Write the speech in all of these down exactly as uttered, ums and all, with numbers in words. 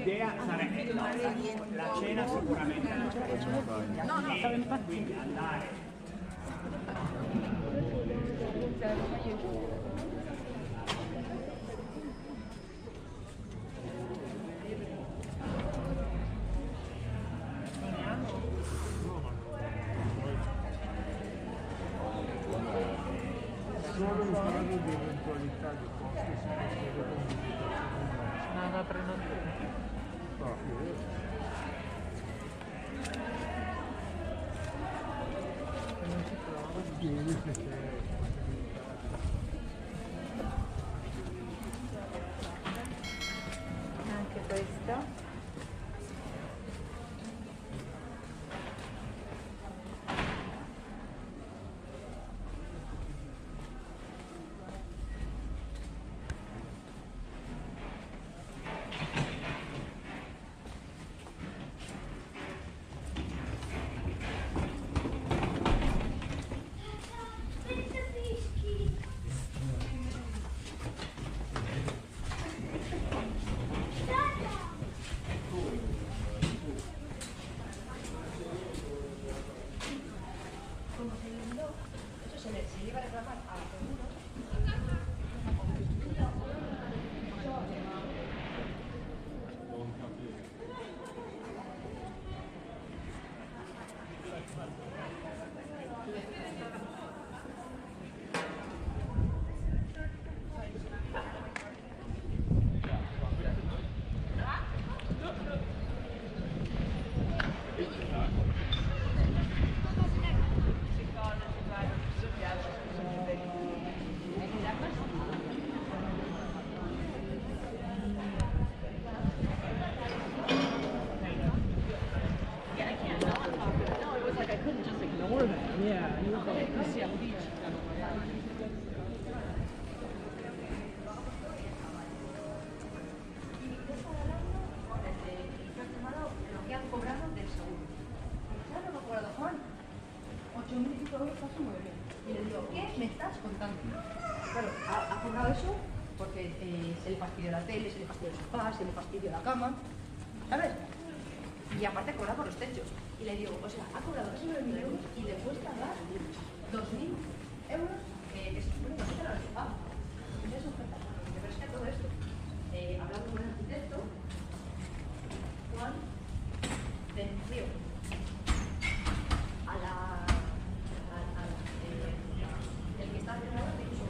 L'idea sarebbe la cena sicuramente, e quindi andare. Solo in caso di eventualità di costi si può chiedere con visitazione. No, no, prenoto. No, io. Non si trova. Ieri se c'è. Anche questo. Ocho mil y pico euros, está muy bien. Y le digo, ¿qué me estás contando? Claro, ha, ha cobrado eso porque, eh, se le fastidió la tele, se le fastidió el sofá, se le fastidió la cama, ¿sabes? Y aparte cobra por los techos. Y le digo, o sea, ha cobrado casi nueve mil euros y le cuesta dar dos mil euros, eh, que se supone que no se lo paga. Entonces, oferta, pero es que a todo esto, eh, hablando con el arquitecto, Juan denunció a la, a, a la, eh, el que está cerrado de su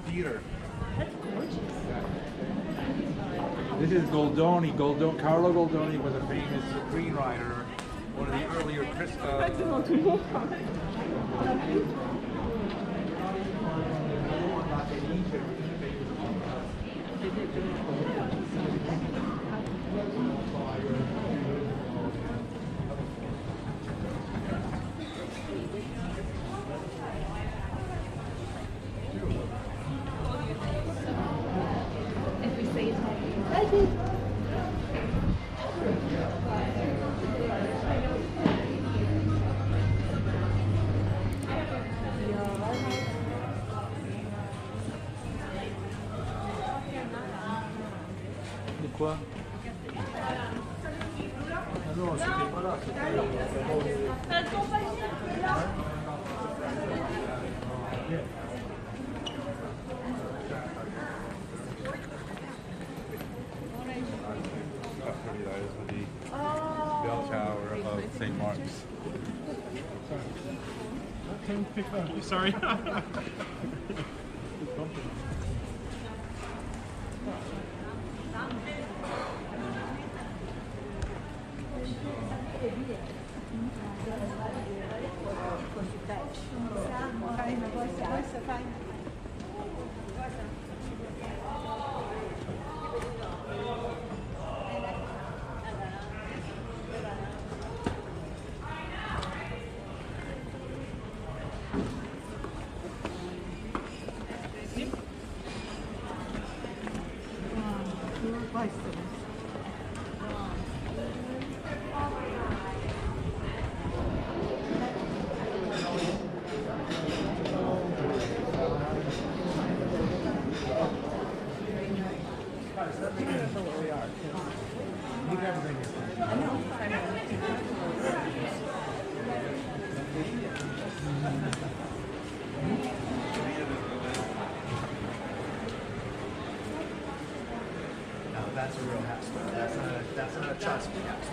Theater. That's gorgeous. This is Goldoni. Goldoni, Carlo Goldoni was a famous screenwriter, one of the earlier Chris-, uh, De quoi ? Ah non, c'était pas là, c'était... How pretty that is with the bell tower of Saint Mark's. Sorry. No, that's a real house, though. That's not a, that's not a Chomsky house.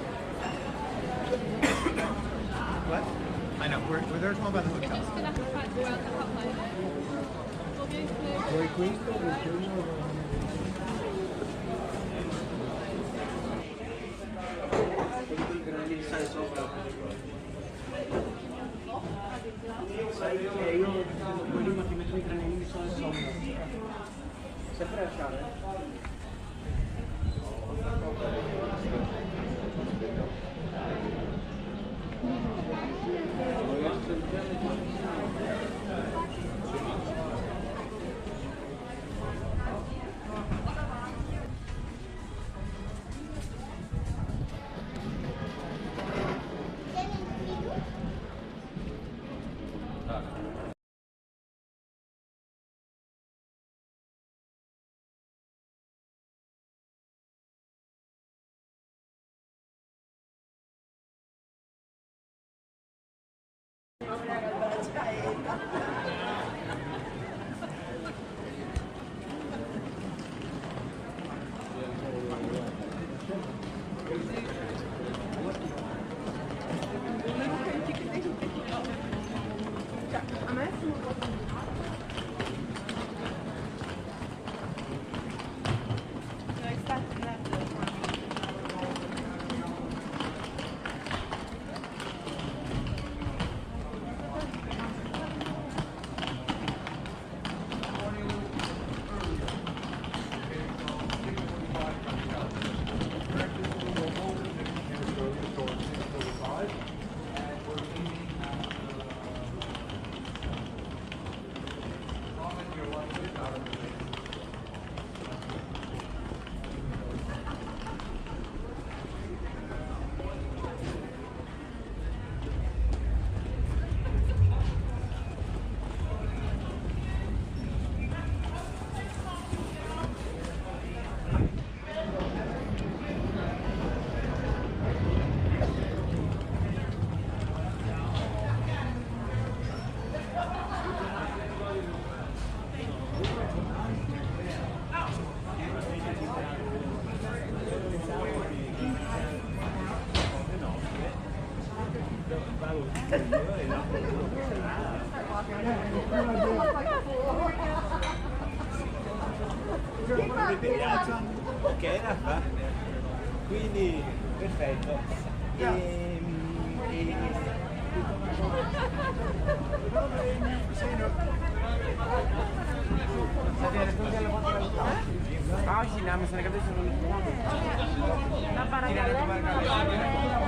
What? I know. We're, we're there talking about the hotel. Sempre lasciare. Ok, la fa. Quindi, perfetto. Ehm, e- Ah, sì, no, mi sono capito. La paragalletica.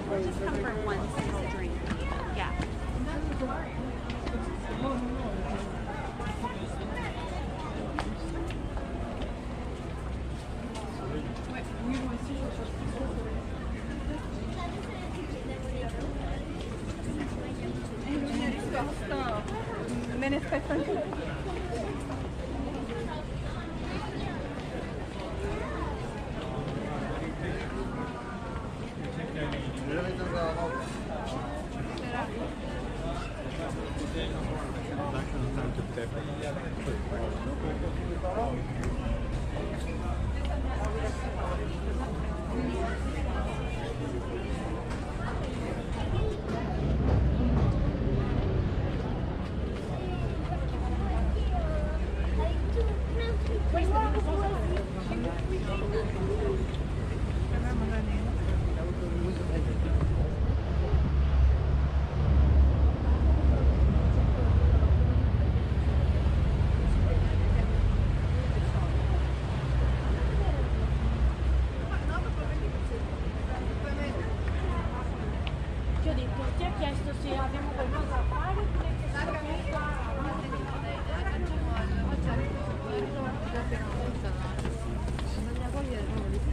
Just come for one single drink. Yeah. Me ne aspetto anche uno. Ti ho detto, ti ha chiesto se abbiamo qualcosa da fare oppure che sto qui.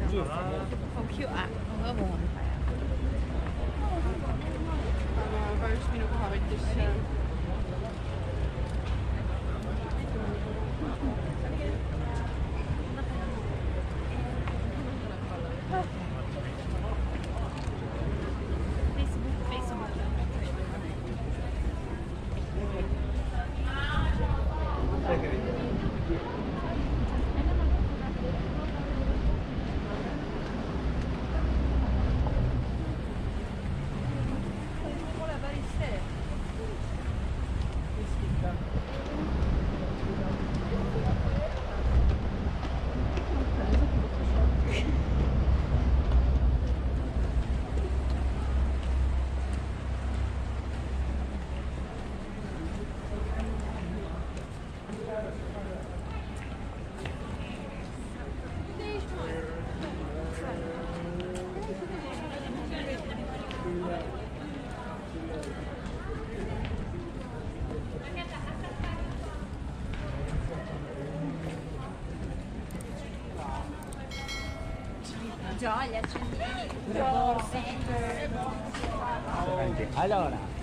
Giusto. Ho più acqua, va buono. Gioia, accendi. Allora.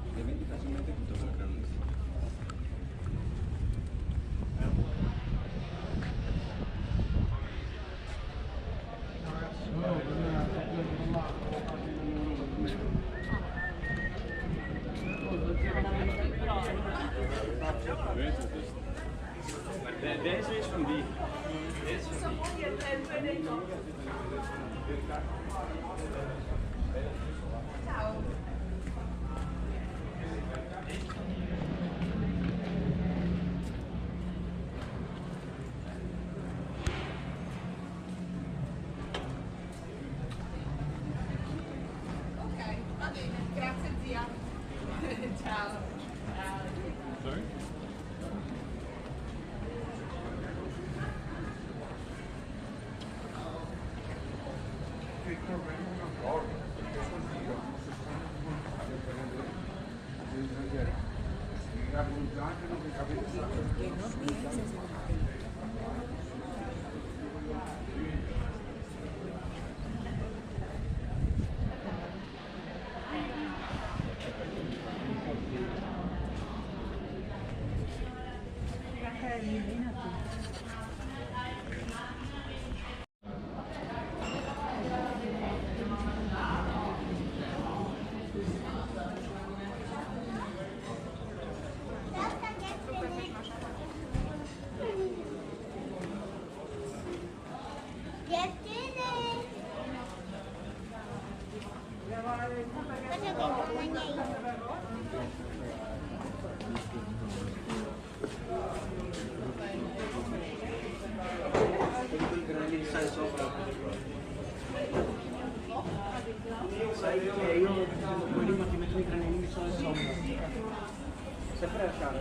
Ovviamente facilmente tutto quello che non esiste. Adesso io sono lì. Adesso sono lì. Ok, va bene, grazie zia. Ciao. Ciao. Sorry? Sai che io prima ti metto i granellini solo sopra. Sempre lasciare.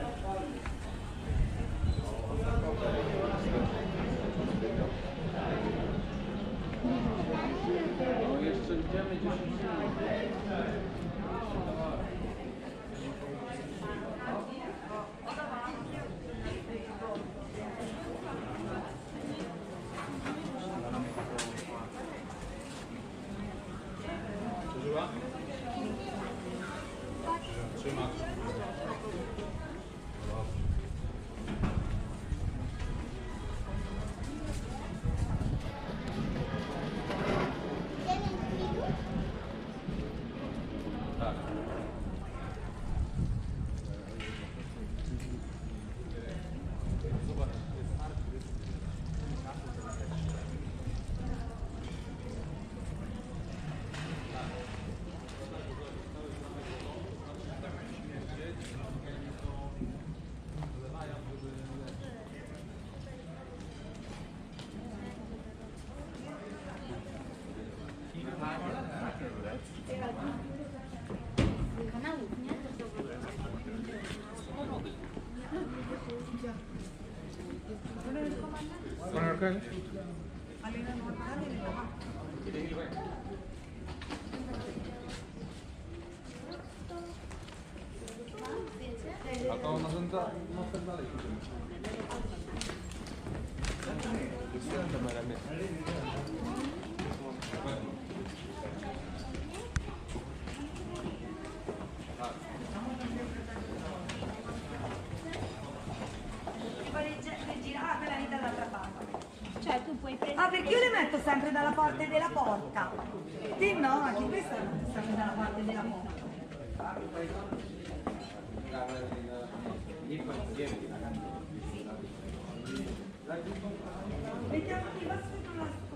Ah, perché io le metto sempre dalla parte della porta? Sì, no, anche questa la metto sempre dalla parte della porta. Mettiamo qui, basta che non la...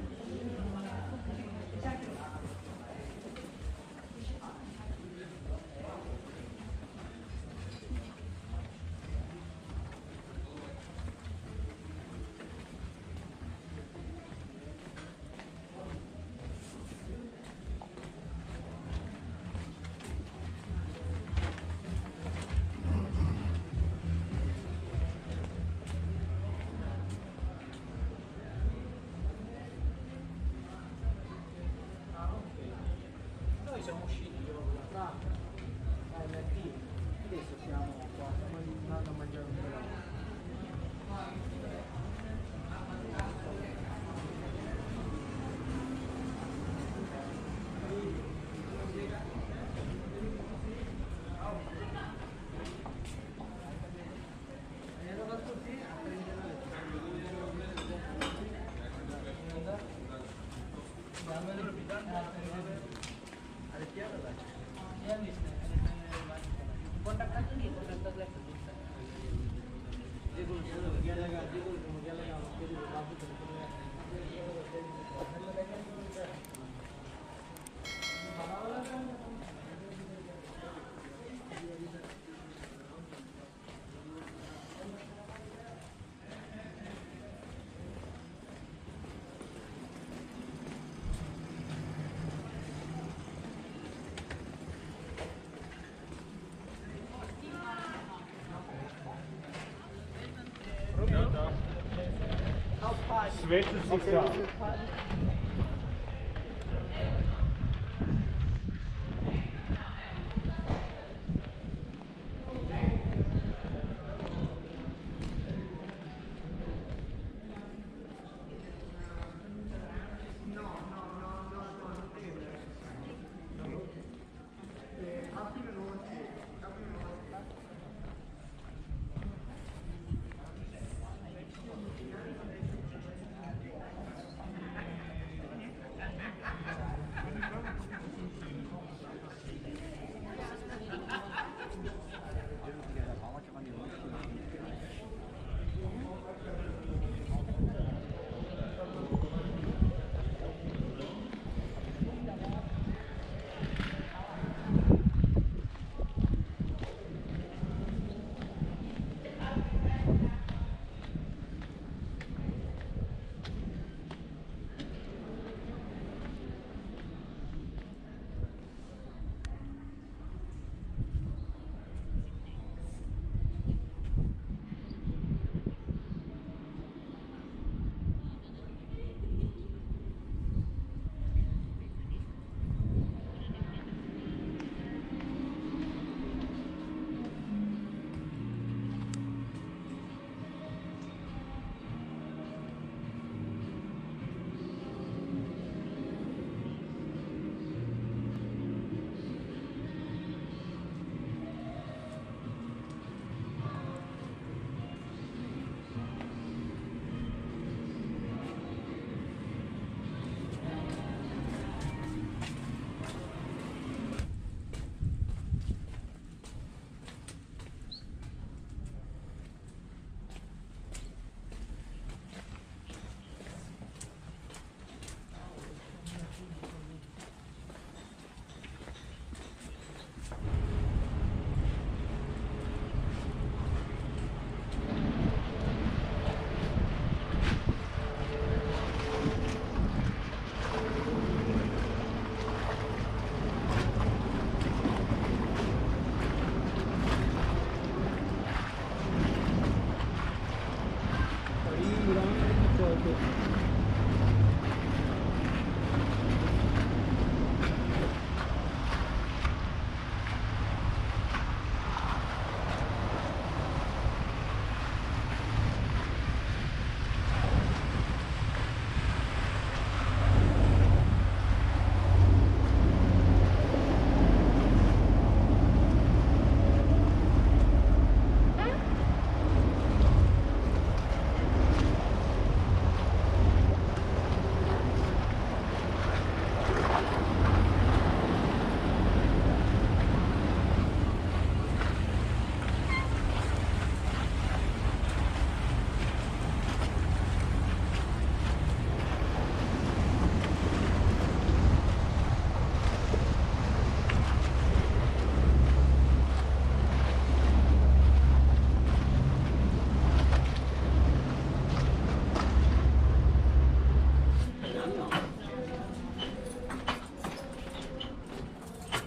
Sveće se sja.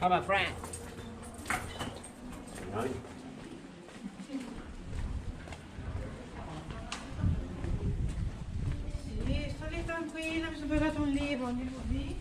Come on, friend. Sì, sto lì tranquilla, mi sono portata un libro, un libro qui.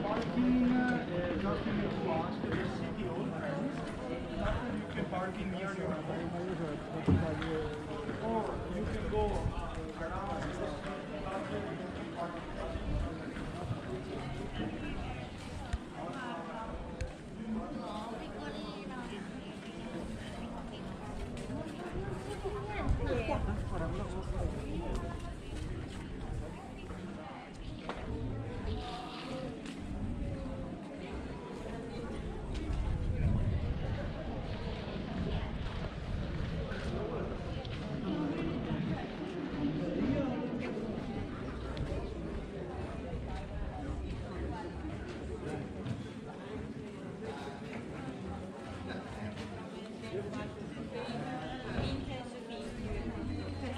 Parking, eh, just in the past, the city hall. You can park in near your home. Or you can go, uh,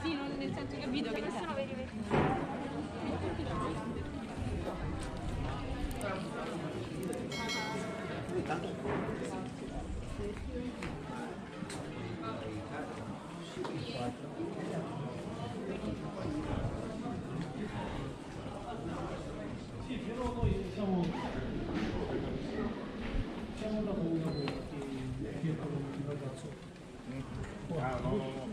Sì, non, nel senso, capito che nessuno vedi. Sì, però noi siamo, siamo da uno che, che, che è un ragazzo. Ah, no, no, no.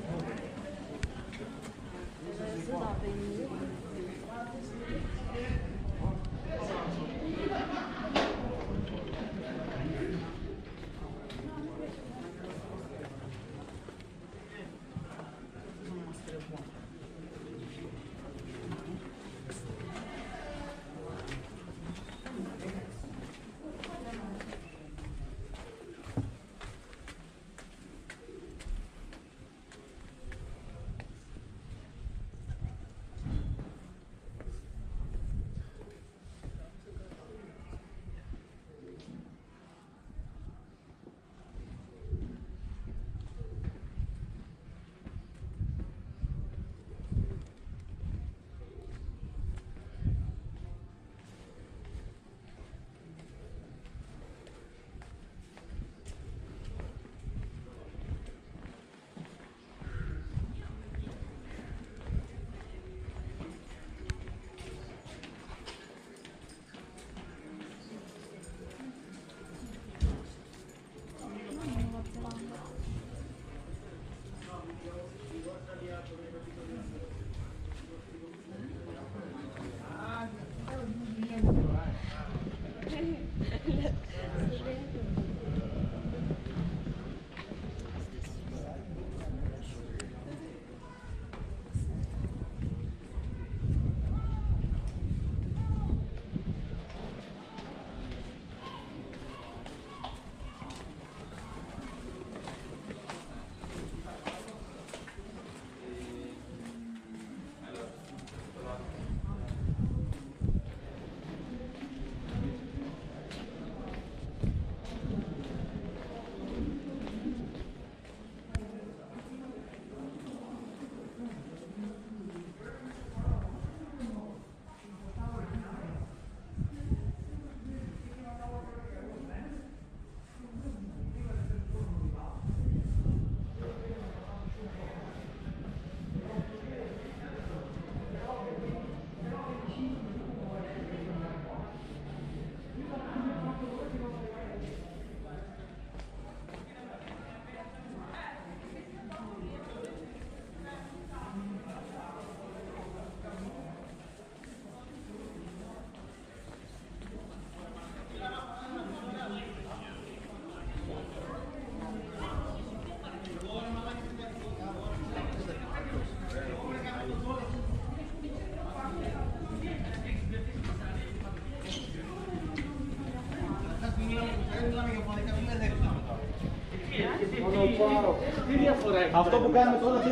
Asta bu kan, to da ti.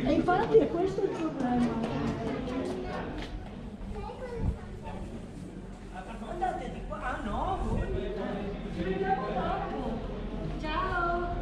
E infatti è questo il problema. Andate di qua. Ah, no, voi. Ciao.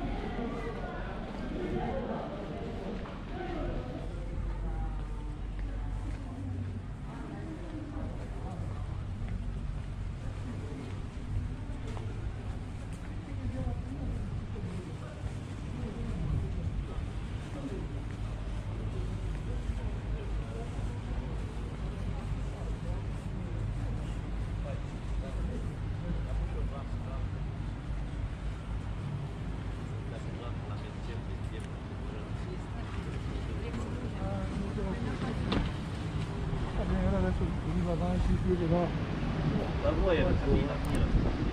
La voi capire?